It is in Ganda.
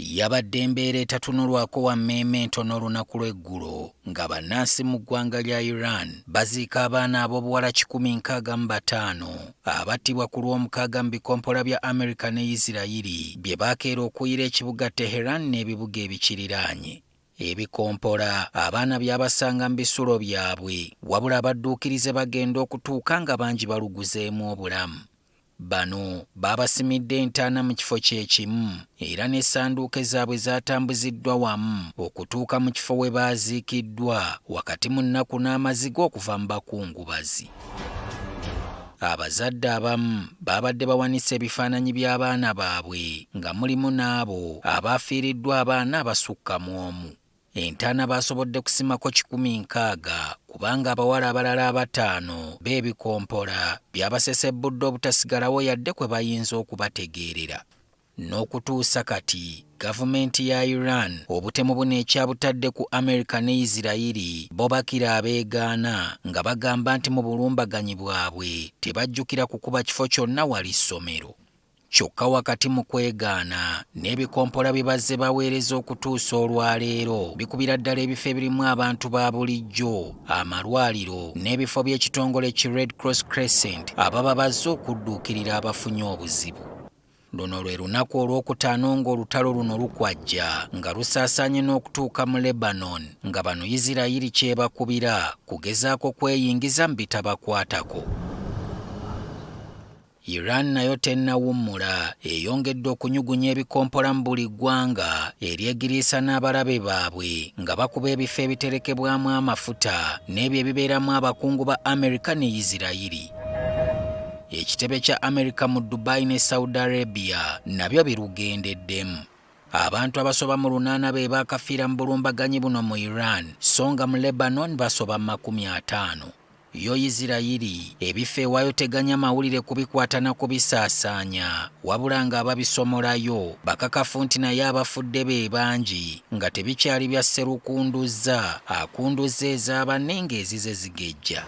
Yabadde mbeera etatunulwako wa mmeeme ntono olunaku lw'eggulo nga bannansi mu ggwanga lya Iran baziika abaana ab'obuwala 165 abattibwa ku Lwomukaaga mu bikompola bya Amerika ne Yisirayiri bye baakeera okuyira ekibuga Teheran n'ebibuga ebikiriraanye. Ebikompola abaana byabasanga mu bisulo byabwe wabula abadduukirize bagenda okutuuka nga bangi baluguzeemu obulamu. Bano baabasimidde entaana mu kifo kye kimu era n'essanduuke zaabwe zaatambuziddwa wamu okutuuka mu kifo we baaziikiddwa wakati mu nnaku n'amaziga okuva mu bakungubazi. Abazadde abamu baabadde bawanise ebifaananyi by'abaana baabwe nga mulimu n'abo abaafiiriddwa abaana abasukka mu omu. Entaana baasobodde kusimako 160 kubanga abawala abalala abataano b'ebikompola byabasesebbudde obutasigalawo yadde kwe bayinza okubategeerera. N'okutuusa kati gavumenti ya Iran obutemu buno ekyabutadde ku Amerika ne Yisirayiri bo bakira abeegaana nga bagamba nti mu bulumbaganyi bwabwe tebajjukira kukuba kifo kyonna wali ssomero. Kyokka wakati mu kwegaana n'ebikompola bye bazze baweereza okutuusa olwaleero bikubira ddala ebifo ebirimu abantu ba bulijjo, amalwaliro n'ebifo by'ekitongole ki Red Cross Crescent ababa bazze okudduukirira abafunye obuzibu. Luno lwe lunaku olwokutaano ng'olutalo luno lukwajja nga lusaasaanye n'okutuuka mu Lebanon nga bano Yisirayiri ky'ebakubira kugezaako kweyingiza mu bitabakwatako. Iran nayo tennawummula, eyongedde okunyugunya ebikompola mu buli ggwanga eryegiriisa n'abalabe baabwe nga bakuba ebifo ebiterekebwamu amafuta n'ebyo ebibeeramu abakungu ba Amerika ne Yisirayiri. Ekitebe kya Amerika mu Dubai ne Saudi Arabia nabyo birugendeddemu. Abantu abasoba mu 800 be baakafiira mu bulumbaganyi buno mu Iran so nga mu Lebanon basoba mu 50. Yo Yisirayiri ebifo ewaayo teganya mawulire kubikwata na kubisaasaanya wabula ng'ababisomolayo bakakafu nti naye abafudde be bangi nga tebikyali bya sserukunduzza akunduzza eza banne ng'ezize zigejja.